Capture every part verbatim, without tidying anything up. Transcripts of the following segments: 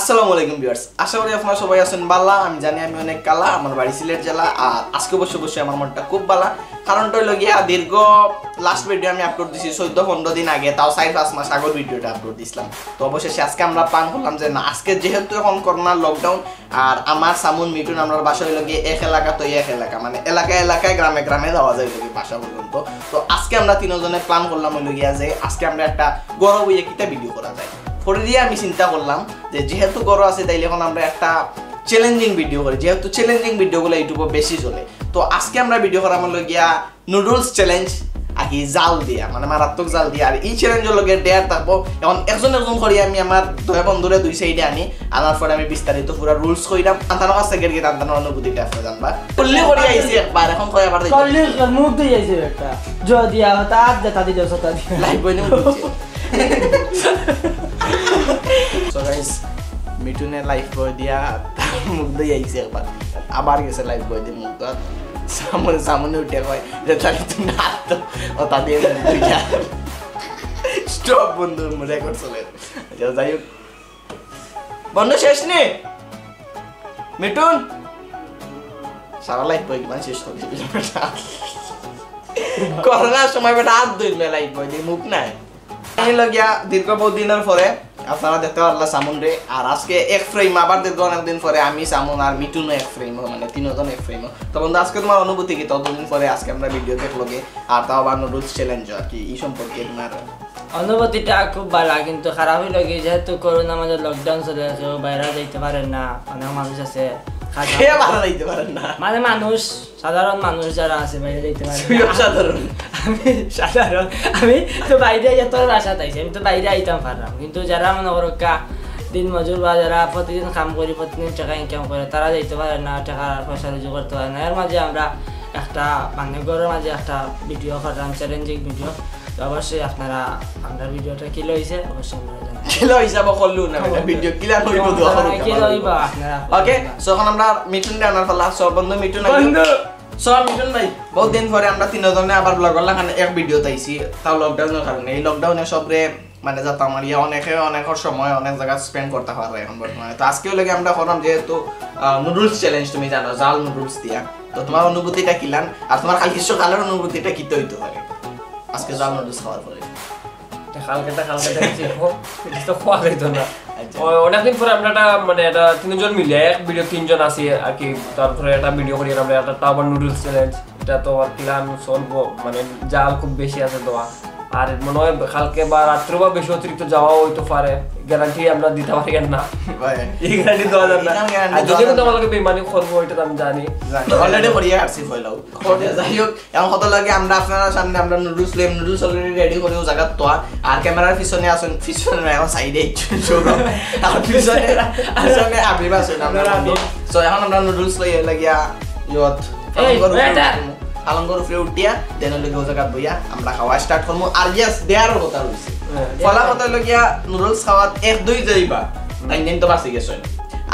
আসসালামু আলাইকুম ভিউয়ার্স, আশা করি আপনারা সবাই আছেন ভালা। আমি জানি আমি অনেক কালা, আমার বাড়ি সিলেট জেলা। আর আজকে অবশ্য অবশ্যই আমার মনটা খুব ভালা, কারণটা হইল গিয়া দীর্ঘ লাস্ট ভিডিও আমি আপলোড দিছি চোদ্দ পনেরো দিন আগে, তাও চার পাঁচ মাস আগর ভিডিওটা আপলোড দিছিলাম। তো অবশেষে আজকে আমরা প্ল্যান করলাম যে না, আজকে যেহেতু এখন করোনা লকডাউন, আর আমার সামুন মিঠুন আমরার বাসা হইল গিয়ে এক এলাকা তো এক এলাকা, মানে এলাকায় এলাকায় গ্রামে গ্রামে যাওয়া যায় হইল গিয়ে বাসা পর্যন্ত। তো আজকে আমরা তিনজনে প্ল্যান করলাম হইল গিয়া যে আজকে আমরা একটা গরম হইয়া কিতা ভিডিও করা যায়। পরে দিয়ে আমি চিন্তা করলাম যে যেহেতু গরম আছে, তাইলে এখন আমরা একটা চ্যালেঞ্জিং ভিডিও করি, যেহেতু চ্যালেঞ্জিং ভিডিওগুলো ইউটিউবে বেশি চলে। তো আজকে আমরা ভিডিও করাম হইল গিয়া নুডলস চ্যালেঞ্জ, আর কি জাল দিয়া, মানে মারাত্মক জাল দিয়া। আর এই চ্যালেঞ্জের লগে ডেয়ার থাকবো। এখন একজন একজন করি আমি আমার দুই বন্ধুরে দুই সাইডে আনি, আনার পরে আমি বিস্তারিত পুরা রুলস কইরাম। আন্তানোর কাছ থেকে গিয়ে আন্তানোর অনুভূতিটা আপনি জানবা। করলে করি আইছি একবার, এখন কই আবার দেখি। করলে মুখ দিয়ে আইছে একটা। যদি আহতা আজ যেটা দিতে হতা দিয়ে। লাইভ বইনে মুখ দিচ্ছে। So guys, মিঠুনে লাইভ বয় দিয়া তার মুখ দিয়ে আইছে একবার, আবার গেছে লাইভ বয় দিয়ে মুখ ধোয়াত। সামনে সামনে উঠে কয় যে তাহলে তুমি হাত তো ও তা দিয়ে মুখ ধুইয়া। স্টপ বন্ধু, রেকর্ড চলে। আচ্ছা, যাই হোক, বন্ধু শেষ নি মিঠুন। সারা লাইভ বয় কিমান শেষ করে দিবি বেটা। করোনার সময় বেটা হাত ধুইল না, লাইভ বয় দিয়ে মুখ নাই। এই লগিয়া দীর্ঘ বহু দিনের পরে আপনারা দেখতে পারলা সামুন রে। আর আজকে এক ফ্রেম, আবার দীর্ঘ অনেকদিন পরে আমি সামুন আর মিঠুনও এক ফ্রেম, মানে তিনজন এক ফ্রেম। তো বন্ধু, আজকে তোমার অনুভূতি কি? ততদিন পরে আজকে আমরা ভিডিও দেখলো গে, আর তাও আবার নুডলস চ্যালেঞ্জ আর কি, এই সম্পর্কে তোমার? অনুভূতিটা খুব ভালো, কিন্তু খারাপ হইল কি, যেহেতু করোনা মাঝে লকডাউন চলে আছে, বাইরে যাইতে পারেন না, অনেক মানুষ আছে খারাপ। কে বাইরে যাইতে পারেন না? মানে মানুষ, সাধারণ মানুষ যারা আছে বাইরে যাইতে পারে না। তুইও সাধারণ। আমি সাধারণ, আমি তো বাইরে এত বাসা তাইছি, আমি তো বাইরে আইতাম পারলাম, কিন্তু যারা মনে করো কা দিন মজুর বা যারা প্রতিদিন কাম করি, প্রতিদিন টাকা ইনকাম করে, তারা যাইতে পারে না, টাকা পয়সা রুজি করতে পারে না। এর মাঝে আমরা একটা মানে ঘরের মাঝে একটা ভিডিও করলাম, চ্যালেঞ্জিং ভিডিও। তো অবশ্যই আপনারা আমরা ভিডিওটা কি লইছে অবশ্যই আমরা জানাবেন। কিলা হিসাবে করলু না, এটা ভিডিও কিলা লইব তো আপনারা কি লইবা আপনারা? ওকে, সো এখন আমরা মিঠুন রে আনার পালা। সো বন্ধু মিঠুন আইও। বন্ধু। সো মিঠুন ভাই, বহুত দিন পরে আমরা তিনজনে আবার ব্লগ করলাম, মানে এক ভিডিও তাইছি, তাও লকডাউনের কারণে। এই লকডাউনে সবরে মানে যাতা মারিয়া অনেকে অনেকের সময় অনেক জায়গা স্পেন্ড করতে পারে এখন বর্তমানে। তো আজকে হইলে কি আমরা করলাম যেহেতু নুডলস চ্যালেঞ্জ, তুমি জানো, জাল নুডলস দিয়া। তো তোমার অনুভূতিটা কিলান, আর তোমার কালকে সকালের অনুভূতিটা কিতা হইতে পারে আজকে জাল নুডলস খাওয়ার পরে? এটা কালকে, এটা কালকে দেখছি, ও, এটা তো খাওয়া যাইতো না। আচ্ছা। ও, অনেকদিন পরে আমরা একটা, মানে, এটা তিনজন মিলে, এক ভিডিও তিনজন আছি আর কি, তারপরে একটা ভিডিও করি আমরা, একটা টাওয়ার নুডলস চ্যালেঞ্জ। এটা তো আর কিলান চলবো, মানে, জাল খুব বেশি আছে তো। আর মনে হয় কালকে বা রাত্রে বা বেশি অতিরিক্ত যাওয়া হইতে পারে, গ্যারান্টি আমরা দিতে পারি আর না। ভাই। এই গ্যারান্টি দেওয়া যাবে না। এরকম গ্যারান্টি আর দেওয়া যদি যাবে না। তোমার লগে বেইমানি করবো, এটা তো আমি জানি। জানি। অলরেডি করিয়া আসছি পয়লাও। যাই হোক, এখন কথা লাগে আমরা আপনার সামনে আমরা নুডলস লইম, নুডলস অলরেডি রেডি করে ও জায়গাত তো। আর ক্যামেরার পিছনে আছেন, পিছনে না, এখন সাইডে। আর পিছনে, পিছনে আবিব আছেন, আমরা বন্ধু। সো এখন আমরা নুডলস লই লাগিয়া ইয়ত এই, পালঙ্গর উপরে এটা। উঠবো। পালঙ্গর উপরে উঠিয়া দেন লগে ও জায়গাত বইয়া আমরা খাওয়া স্টার্ট করবো। আর ইয়েস, দেয়ারও কথা রইছে। হ্যাঁ। ফলা কথা লগিয়া নুডলস খাওয়াত এক দুই যাইবা, তাই দিন তো বাঁচি গেছে।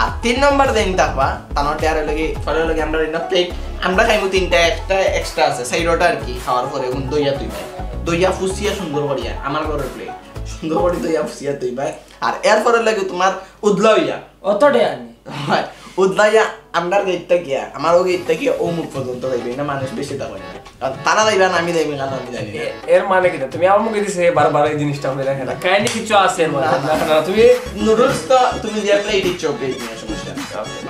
আর তিন নম্বর দিন থাকবা, তানোর টেয়ার লগে, ফলে লগে আমরা দিন প্লেট, আমরা খাইমু তিনটা, একটা এক্সট্রা আছে, সেই রোটা আর কি, খাওয়ার পরে এখন দইয়া তুই ভাই। দইয়া ফুসিয়া সুন্দর করিয়া, আমার ঘরের প্লেট। সুন্দর করে দইয়া ফুসিয়া তুই ভাই। আর এরপরে লাগে তোমার উদলা হইয়া। অত টেয়ার নি। হয়, উদলা হইয়া, আমরার গেটটা গিয়া, আমার ও গেটটা গিয়া ও মুখ পর্যন্ত যাইবে, এটা মানুষ বেশি তা করে না। আর তারা যাইবে না, আমি যাইবে, কারণ আমি জানি না। এ-, এর মানে কি? তুমি আমার মুখে দিছে বারবার এই জিনিসটা আমি দেখে না। কাহিনী কিছু আছে এর মধ্যে। না, না, না, তুমি নুডলস তো তুমি যে প্লেট দিচ্ছ, প্লেট নিয়ে সমস্যা।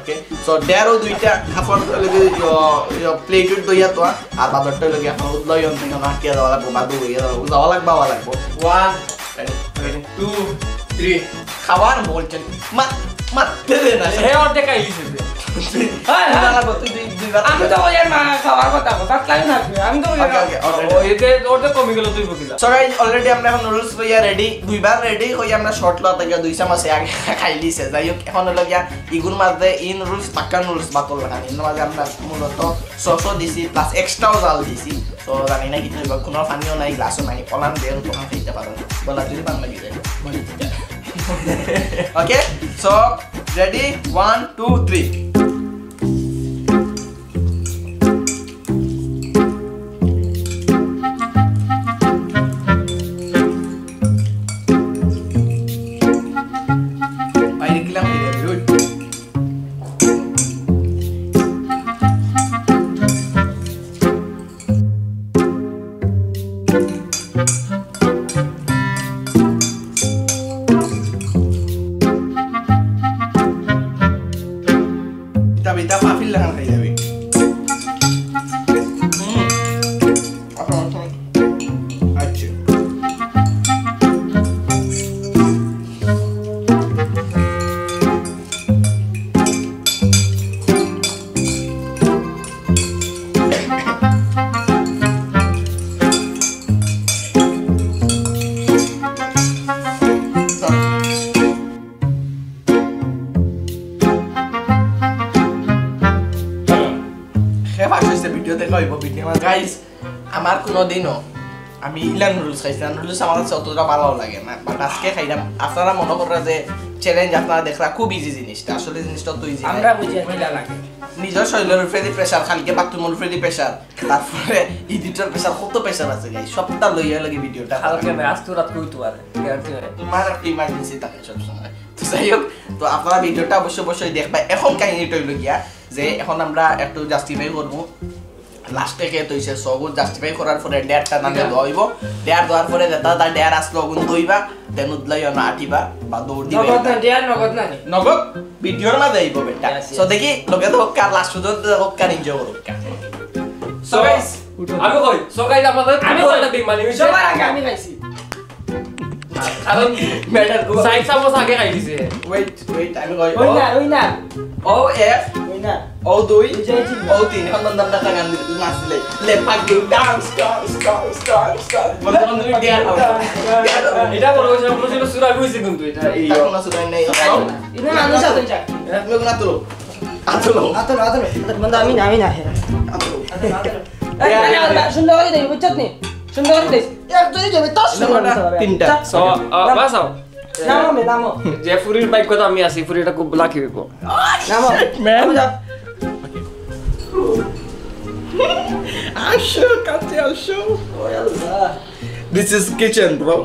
ওকে, সো ডেরো দুইটা হাফর লগে প্লেট উঠ দইয়া তো, আর বাদরটা লগে এখন উদলা হইয়া তুমি না কিয়া যাওয়া লাগবো, বাদু হইয়া যাওয়া লাগবো, যাওয়া লাগবো, যাওয়া লাগবো। One, two, three. খাওয়ার বলছেন। মা, মা, দে দে না। হে অর্ধেক খাই দিছে। হ্যাঁ, হ্যাঁ। না, না, তুই দুই, দুইবার আমি তো ওই আর মা খাওয়ার কথা, কথা লাগে না তুই। আমি তো ওই ওকে, ওকে, already। ও, এতে অর্ধেক কমে গেল, তুই বুঝলি। So guys, already আমরা এখন নুডলস লইয়া রেডি। দুইবার রেডি হই আমরা শর্ট লতা গিয়া দুই চামচ আগে খাই দিছে। যাই হোক, এখন হলো গিয়া ইগুর মাঝে ই নুডলস, পাক্কা নুডলস বাকল লাগানি। এর মাঝে আমরা মূলত সসও দিছি, প্লাস এক্সট্রাও জাল দিছি। তো জানি না কিছু হইব, কোনো পানিও নাই, গ্লাসও নাই, কলাম বের তোমার খাইতে পারো। বলা যদি বাংলা গিয়ে। Okay, so ready, one, two, three. ইতা বিতা পাফির লাখান খাই যাবি। হুম। আচ্ছা। হে পাস হইছে, ভিডিও দেখা হইব, ভিডিও মানে গাইস, আমার কোনোদিনও আমি ইলা নুডলস খাইছি না, নুডলস আমার কাছে অতটা ভালো লাগে না, বাট আজকে খাইলাম। আপনারা মনে কররা যে চ্যালেঞ্জ, আপনারা দেখরা খুব ইজি জিনিসটা, আসলে জিনিসটা তো ইজি। আমরা বুঝি আর কিলা লাগে। নিজের শরীরের উপরে প্রেশার, খালিকে বাথরুমের উপরে প্রেশার, তারপরে এডিটর প্রেশার, কত প্রেশার আছে গাইস, সবটা লইয়া লাগে ভিডিওটা। কালকে ভাই, আজ তো রাত কই তো আর গ্যারান্টি হয়। তোমার একটা ইমার্জেন্সি থাকে সবসময়। তো যাই হোক, তো আপনারা ভিডিওটা অবশ্যই অবশ্যই দেখবা। এখন কাহিনীটা হইল গিয়া যে এখন আমরা একটু জাস্টিফাই করবো। লাস্টে কে তো হইছে সগুন জাস্টিফাই করার পরে ডেয়ারটা নামে দেওয়া হইব। ডেয়ার দেওয়ার পরে যেটা তার ডেয়ার আসলো ওগুন দইবা, দেন উদলাই না আটিবা বা দৌড় দিবা। নগদ না, ডেয়ার নগদ না নি? নগদ ভিডিওর মাঝে আইব বেটা। Yes, yes. So দেখি লগে তো কার লাস্ট পর্যন্ত হোক, কার এনজয় করুক। So guys, আমি কই, so guys, আমাদের আমি কই। একটা বেইমানি হইছে। সবার আগে আমি খাইছি। কারণ ম্যাডাম সাইড চামচ আগে খাই দিছে। ওয়েট, ওয়েট, আমি কই। ওই না, ওই না। ও এক, ওই না। ও দুই, ওই যে, ওই যে। ও তিন। এখন বন্ধ আমরা গান দিতে নাচলে। লে Paglu, dance, dance, dance, dance, dance. বন্ধ, বন্ধ, তুমি ডেয়ার খাও। এটা বড় হইছে, বড় ছিল, সুরা হইছে কিন্তু এটা, এই এখন না সুরা নেই। এটা মানুষ আছে, যাক। তুমি ওগুলো তুলো। আতলো। আতলো, আতলো। আতলো, বন্ধু, আমি না, আমি না। আতলো। এই, এই, এই, সুন্দর করে দেই, বুঝছত নি? সুন্দর করে দেই। এক দুই যাবে, তার সুন্দর করে দিতে হবে। তিনটা। So, আহ, বাস আও। নামো, মে, নামো। যে ফুরির বাইক কথা আমি আছি, ফুরিটা খুব লাকি হইব। নামো। Man। নামো, যাও। আসো, কাছে আসো। ওই আল্লাহ। This is kitchen, bro.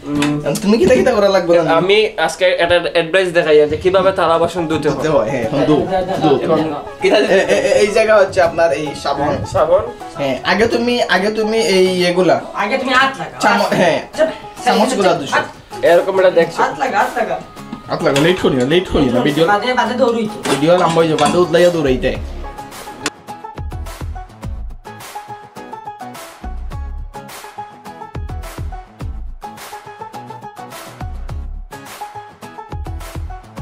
উম, তুমি কিতা কিতা করা লাগবে না? আমি আজকে একটা অ্যাডভাইস দেখাই যে কিভাবে থালা বাসন ধুতে হয়। ধুতে হয়, হ্যাঁ, এখন ধু, ধু। এখন কিতা এ, এ, এ, এই জায়গা হচ্ছে আপনার এই সাবান। সাবান। হ্যাঁ, আগে তুমি, আগে তুমি এই এগুলা। আগে তুমি হাত লাগা। চামচ, হ্যাঁ। চাপ, চামচ গুলা ধুছো। হাত। এরকম এটা দেখছো। হাত লাগা, হাত লাগা। হাত লাগা, লেট করি না, লেট করি না, ভিডিও। বাদে, বাদে দৌড়াইতে। ভিডিও লম্বা হয়ে যাবে, বাদে উদলাইয়া দৌড়াইতে।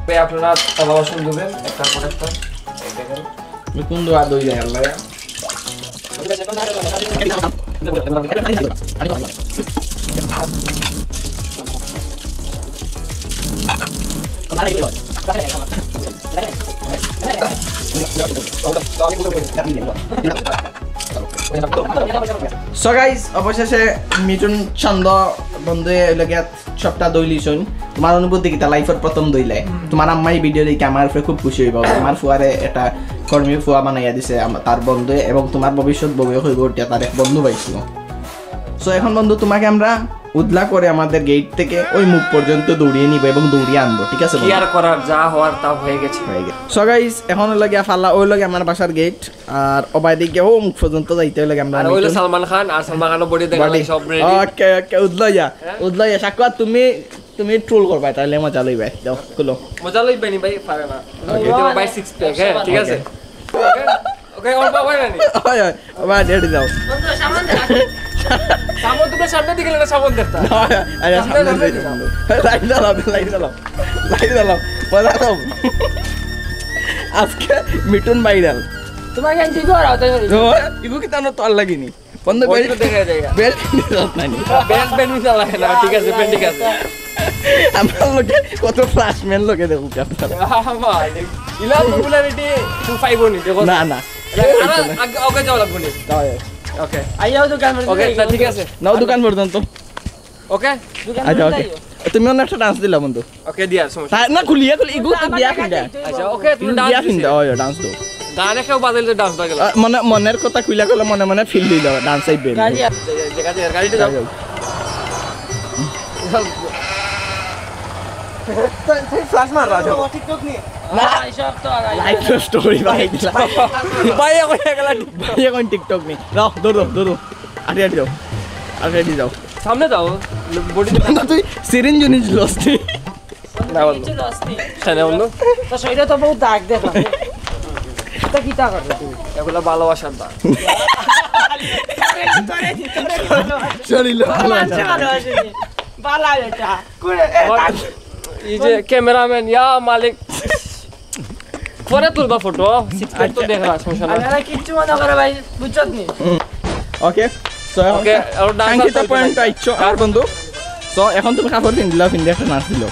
ভাই, আপনারা থালা বাসন ধুবেন, একটার পর একটা। এই দেখেন। তুমি কোন দোয়া দই যায়, আল্লাহ? So guys, অবশেষে মিঠুন চন্দ বন্ধু এলাকাত সবটা দইলিছইন। তোমার অনুভূতি কিতা? লাইফর প্রথম দইলে। হুম। তোমার আম্মাই ভিডিও দেখে আমার উপরে খুব খুশি হইবা। আমার ফুয়ারে একটা কর্মী ফুয়া বানাইয়া দিছে আম-, তার বন্ধু, এবং তোমার ভবিষ্যৎ বউয়ে হইব উঠিয়া তার এক বন্ধু পাইছিল। So এখন বন্ধু তোমাকে আমরা উদলা করে আমাদের গেট থেকে ওই মুখ পর্যন্ত দৌড়িয়ে নিব এবং দৌড়িয়ে আনবো, ঠিক আছে বন্ধু? কি আর করার, যা হওয়ার তা হয়ে গেছে। হয়ে গেছে। So guys, এখন হলো গিয়া ফালা, ওই লগে আমার বাসার গেট, আর ওবায়দি গিয়া ও মুখ পর্যন্ত যাইতে হইলে আমরা আর ওইলো মিঠুন। সালমান খান, আর সালমান খানও বডি দেখা বডি। লাগে সব রেডি। ওকে, ওকে, উদলা যা। হ্যাঁ? উদলা যা, সাকুয়া তুমি, তুমি ট্রোল করবা, তাহলে মজা লইবা। যাও, খুলো। মজা লইবে নি ভাই, পারে না। ওকে। এই যে ভাই সিক্স প্যাক, হ্যাঁ, ঠিক আছে। ওকে। ওকে, ওকে, ওর বাবা জানি। ওই, ওই, ওবা, রেডি যাও। বন্ধু, সামনে দেখ। সামনে তুমি সামনের দিকে না, সামনে দেখতা। না, আরে, সামনে সামনে সামনে দেখো। দেখো। লাইন চালাও, লাইন চালাও। লাইন চালাও। মজা দাও। আজকে মিঠুন ভাইরাল। তোমার কেন ঠিক করা হতে পারে? তো, ইগু কি তানো তোর লাগিনি? বন্ধ ওই বেল্ট তো দেখা যায়। বেল্ট নিয়ে যাও না নি। বেল্ট, বেল্ট নিয়ে লাগে না, ঠিক আছে, বেল্ট ঠিক আছে। আমার লোকে কত ফ্লাশম্যান লোকে দেখুক আপনারা। আমার ইলা পপুলারিটি টু ফাইভ নি, দেখো। না, না। আরে, আগে, আগে যাওয়া লাগবো নি। না, ওকে। আইয়াও দোকান মধ্যে ওকে, যাই। না, ঠিক আছে। নাও দোকান পর্যন্ত। ওকে? দোকান আচ্ছা, মধ্যে ওকে। যাইও। তুমি অন্য একটা ডান্স দিলা বন্ধু। ওকে, দিয়া, সমস্যা তা-, না, খুলিয়া, খুলি, ইগু তো দিয়া খুলিয়া। আচ্ছা, ওকে, তুমি ইগু ডান্স দিয়া দিছে। খুলিয়া, ওই, ডান্স দাও। গানে কেউ বাজাইলে ডান্স বাজাইলে। আ, মনে, মনের কথা খুলিয়া কইলে মনে মনে ফিল দিল, ডান্স আইবে। গাড়ি আছে। যে, যে, যে, গাড়িটা যাও। যাও। তুই, তুই ফ্ল্যাশ মার, রাজু। ও, টিকটক নিয়ে। না। ভাই, সব তো আর আগে। লাইভ স্টোরি ভাই দিলা। ভাই, এখন গেল। ভাই, এখন টিকটক নেই। দাও, দৌড়ো, দৌড়ো। আটি, আটি দাও। আর রেডি যাও। সামনে যাও। বডি না, তুই সিরিঞ্জ উনিঞ্জ লস নি। না বন্ধু। কিছু লস নেই। কেন বন্ধু? তো সেটা তো বহুত দাগ দেখ। এটা কিতা করে তুই? এগুলা ভালোবাসার দাগ। শরীর ভালো আছে। ভালোবাসে নি। বালা এটা। আমার এই যে ক্যামেরাম্যান, ইয়া মালিক। পরে তুলবা ফটো। সিক্স প্যাক তো দেখরা, সমস্যা না। আপনারা কিচ্ছু মনে করে ভাই, বুঝছত নি? ওকে। সো ওকে, আর ডান্সার কাঙ্ক্ষিত তো পয়েন্ট আইছো আর বন্ধু। সো এখন তুমি কাপড় পিন্দিলা, পিন্দে একটা নাচ দিল।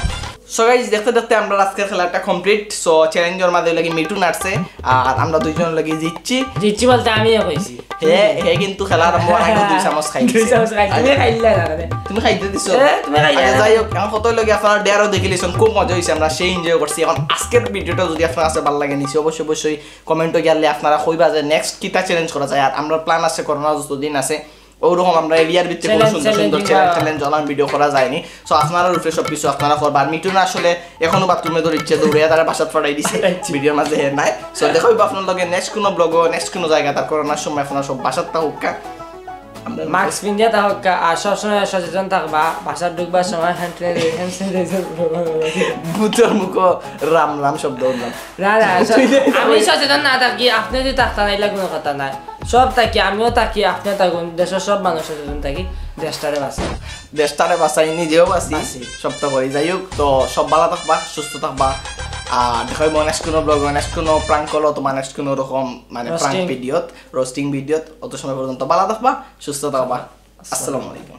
সো গাইজ, দেখতে দেখতে আমরা আজকের খেলাটা কমপ্লিট। সো চ্যালেঞ্জর মাঝে লাগি মিঠু নাচছে, আর আমরা দুইজন লাগি জিতছি। জিতছি বলতে আমিও কইছি। হে হে কিন্তু খেলা আরম্ভ হওয়ার আগে দুই চামচ খাই দুই দিছে। চামচ খাইছি। তুমি খাইলে না রে। তুমি খাইতে দিছো? এ, তুমি খাইলে আচ্ছা, না। যাই হোক, এখন কত লগে আপনারা ডেয়ারও দেখিলিছেন, খুব মজা হয়েছে, আমরা সেই এনজয় করছি। এখন আজকের ভিডিওটা যদি আপনার কাছে ভালো লাগে নিছে অবশ্যই অবশ্যই কমেন্টও গেলে আপনারা কইবা যে নেক্সট কিতা চ্যালেঞ্জ করা যায়। আর আমরা প্ল্যান আছে করোনা যতদিন আছে ওরকম আমরা এরিয়ার ভিতরে কোনো চ্যালেঞ্জ, সুন্দর সুন্দর চ্যালেঞ্জিং চ্যালেঞ্জ অনলাইন ভিডিও করা যায়নি। সো আপনারা উপরে সব কিছু আপনারা করবা। আর মিঠু না আসলে এখনো বাথরুমে দৌড়িচ্ছে, দৌড়ে তারা বাসাত ফাটাই দিছে। ভিডিওর মাঝে হে নাই। সো দেখা হইব আপনার লগে নেক্সট কোনো ব্লগও, নেক্সট কোনো জায়গা। তার করোনার সময় আপনারা সব বাসাত থাকুক্কা। আমরা মাস্ক পিন্দিয়া থাকুক্কা, আর সবসময় সচেতন থাকবা। বাসাত ঢুকবার সময় হ্যান্ড স্যানিটাইজার, হ্যান্ড স্যানিটাইজার। ভূতর মুখো রাম রাম শব্দ উঠলাম। না না, স- আমি সচেতন না থাকি, আপনি যদি থাকতা না, এগুলা কোনো কথা নাই। সব থাকি, আমিও থাকি, আপনিও থাকুন, দেশের সব মানুষ সচেতন থাকি, দেশটারে বাঁচাই। দেশটারে বাঁচাই, নিজেও বাঁচি, সব তো করি। যাই হোক, তো সব ভালো থাকবা, সুস্থ থাকবা। আর দেখা হইব নেক্সট কোনো ব্লগ, নেক্সট কোনো প্রাঙ্ক কল, তোমার নেক্সট কোনো রকম মানে প্রাঙ্ক Roasting. ভিডিওত, রোস্টিং ভিডিওত। অত সময় পর্যন্ত ভালো থাকবা, সুস্থ থাকবা। আসসালামু আলাইকুম।